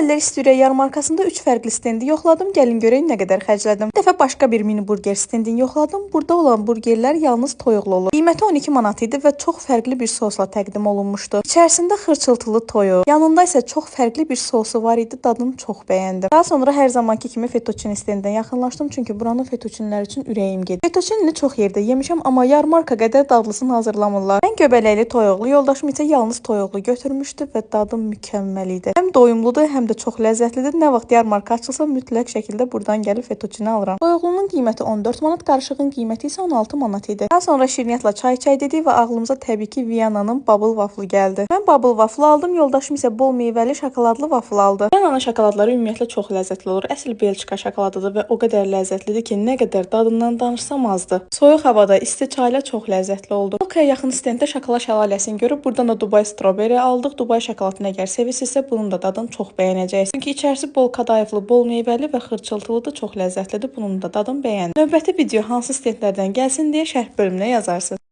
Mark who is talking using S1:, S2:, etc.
S1: Salam isti ürək yarmarkasında 3 fərqli stendi yoxladım. Gəlin görək nə qədər xərclədim. Bu dəfə başqa bir mini burger stendini yoxladım. Burada olan burgerlər yalnız toyuqlu olur. Qiyməti 12 manat idi və çox fərqli bir sosla təqdim olunmuşdu. İçərisində xırçıltılı toyuq, yanında isə çox fərqli bir sosu var idi. Dadını çox bəyəndim. Daha sonra hər zamanki kimi fettuccine stendinə yaxınlaşdım, çünki buranın fettuccinləri üçün ürəyim gedir. Fettuccineni çox yerdə yemişəm, amma yarmarka qədər dadlısını hazırlamırlar. Mən göbələkli toyuqlu, yoldaşım isə yalnız toyuqlu götürmüşdü və dadı mükəmməl idi. Həm doyumludur, həm də çox ləzzətlidir. Nə vaxt yarmarka açılsa mütləq şəkildə buradan gəlib fettuccine alıram. Toyuqlunun qiyməti 14 manat, qarışığın qiyməti isə 16 manat idi. Daha sonra şirniyyatla çay içək dedik və ağlımıza təbii ki Viyananın bubble waffle gəldi. Mən bubble waffle aldım, yoldaşım isə bol meyvəli şokoladlı waffle aldı. Viyananın şokoladları ümumiyyətlə çox ləzzətli olur. Əsl Belçika şokoladıdır və o qədər ləzzətlidir ki, nə qədər dadından danışsam azdır. Soyuq havada isti çayla çox ləzzətli oldu. Lokaya yaxın stenddə şokolad şəlaləsini görüb buradan da Dubai strawberry aldıq. Dubai şokoladını əgər sevirsinizsə, bunun da dadını çox bəyənəcəksiniz. Çünki içərisi bol kadayıflı, bol meyvəli və xırçıltılıdır, çox ləzzətlidir. Bunun da dadını bəyəndim. Növbəti video hansı stendlərdən gəlsin deyə şərh bölümünə yazarsınız.